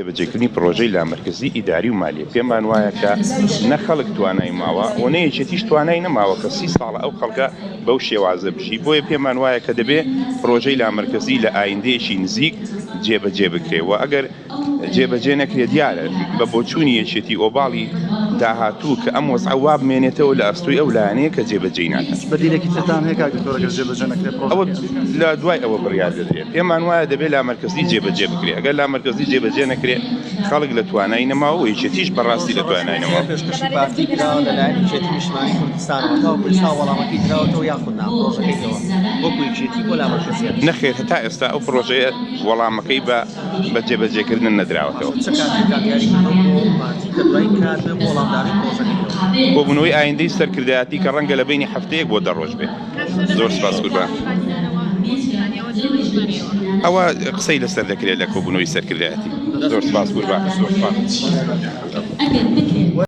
جێبەجێکردنی پڕۆژەی لامەرکەزی ئیداری و مالیە، پێمان وایە کە نە خەڵک توانای ماوە و نە یەکێتیش توانای نەماوە کە سی ساڵە ئەو خەڵکە بەو شێوازە بژی، بۆیە پێمان وایە کە دەبێ پڕۆژەی لامەرکەزی لە ئایندەیەکی نزیک جێبەجێ بکرێ و ئەگەر جێبەجێ نەکرێ دیارە بە بۆچوونی یەکێتی ئۆباڵی داهاتوو کە ئەم وەزعە وا بمێنێتەوە لە ئەستۆی ئەو لایەنەیە کە جێبەجێی ناکەن. بەدیلێکی ترتان هەیە کاک دکتۆر ئەگەر جێبەجێ نەکرێ ئەوە پڕۆژەکەی؟ لە دوای ئەوە بڕیار دەدرێت. پێمان وایە دەبێ لامەرکەزی جێبەجێ بکرێ. ئەگەر لامەرکەزی جێبەجێ نەکرێ خەڵک لە توانای نەماوە و یەکێتیش بەڕاستی لە توانای نەماوە. پێشکەشی پارتی کراوە لەلایەن یەکێتی نیشتمانی کوردستانەوە تاوەکو ئێستا وەڵامەکەی دراوەتەوە یاخود نا پڕۆژەکەی ئێوە وەکو یەکێتی بۆ لامەرکەزییە؟ نەخێر هەتا ئێستا ئەو پڕۆژەیە وەڵامەکەی بە بە جێبەجێکردن نەدراوەتەوە. چ کاتێکتان دیاری کردووە بۆ پارتی کە دوایین کات بێ بۆ وەڵامدانەوەی پڕۆژەکەی ئێوە؟ کۆبوونەوەی ئایندەی سەرکردایەتی کە ڕەنگە لە بەینی هەفتەیەک بۆ دە ڕۆژ بێ. زۆر سپاس قوربان. ئەوە قسەی لەسەر دەکرێت لە کۆبوونەوەی سەرکردایەتی. زۆر سپاس قوربان. زۆر سپاس.